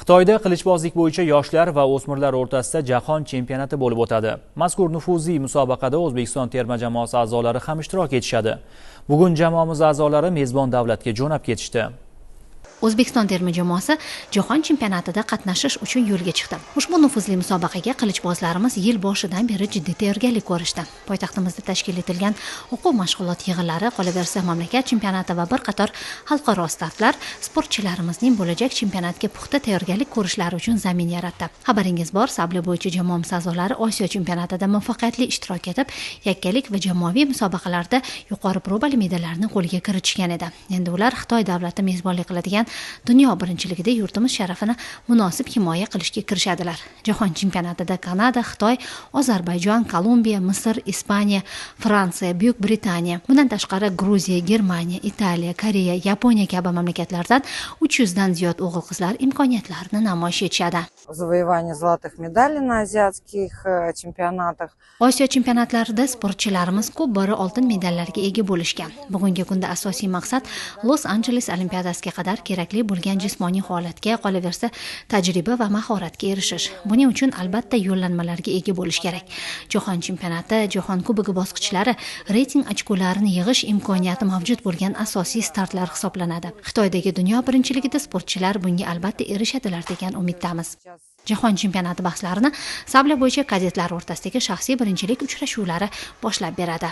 Xitoyda qilichbozlik bo'yicha yoshlar va o'smirlar o'rtasida jahon chempionati bo'lib o'tadi. Mazkur nufuzli musobaqada O'zbekiston terma jamoasi a'zolari ham ishtirok etishadi. Bugun jamoamiz a'zolari mezbon davlatga jo'nab ketishdi. O'zbekiston terma jamoasi jahon chempionatida qatnashish uchun yo'lga chiqdi. Ushbu nufuzli musobaqaga qilichbozlarimiz yil boshidan beri jiddiy tayyorgarlik ko'rishdi. Poytaxtimizda tashkil etilgan o'quv mashg'ulot yig'inlari, qolaversa mamlakat chempionati va bir qator xalqaro startlar sportchilarimizning bo'lajak chempionatga puxta tayyorgarlik ko'rishlari uchun zamin yaratdi. Xabaringiz bor, sablya bo'yicha jamoamiz a'zolari Osiyo chempionatida muvaffaqiyatli ishtirok etib, yakkalik va jamoaviy musobaqalarda yuqori probali medallarni qo'lga kiritishgan edi. Endi ular Xitoy davlati mezbonlik qiladigan dunyo birinchiligida yurtimiz sharafini munosib himoya qilishga kirishadilar. Jahon chempionatida Kanada, Xitoy, Ozarbayjon, Kolumbiya, Misr, Ispaniya, Fransiya, Buyuk Britaniya, bundan tashqari Gruziya, Germaniya, Italiya, Koreya, Yaponiya kabi mamlakatlardan 300 dan ziyod o'g'il-qizlar imkoniyatlarini namoyish etishadi. Завоевание золотых медалей на азиатских чемпионатах. Osiyo chempionatlarida sportchilarimiz ko'p bora oltin medallarga ega bo'lishgan. Bugungi kunda asosiy maqsad Los Anjeles Olimpiadasiga qadar kerakli bo'lgan jismoniy holatga, qolaversa tajriba va mahoratga erishish. Buning uchun albatta yo'llanmalarga ega bo'lish kerak. Jahon chempionati, Jahon kubogi bosqichlari reyting ochkolarini yig'ish imkoniyati mavjud bo'lgan asosiy startlar hisoblanadi. Xitoydagi dunyo birinchiligida sportchilar bunga albatta erishadilar degan umiddamiz. Jahon chempionati bahslarini sablya bo'yicha kadetlar o'rtasidagi shaxsiy birinchilik uchrashuvlari boshlab beradi.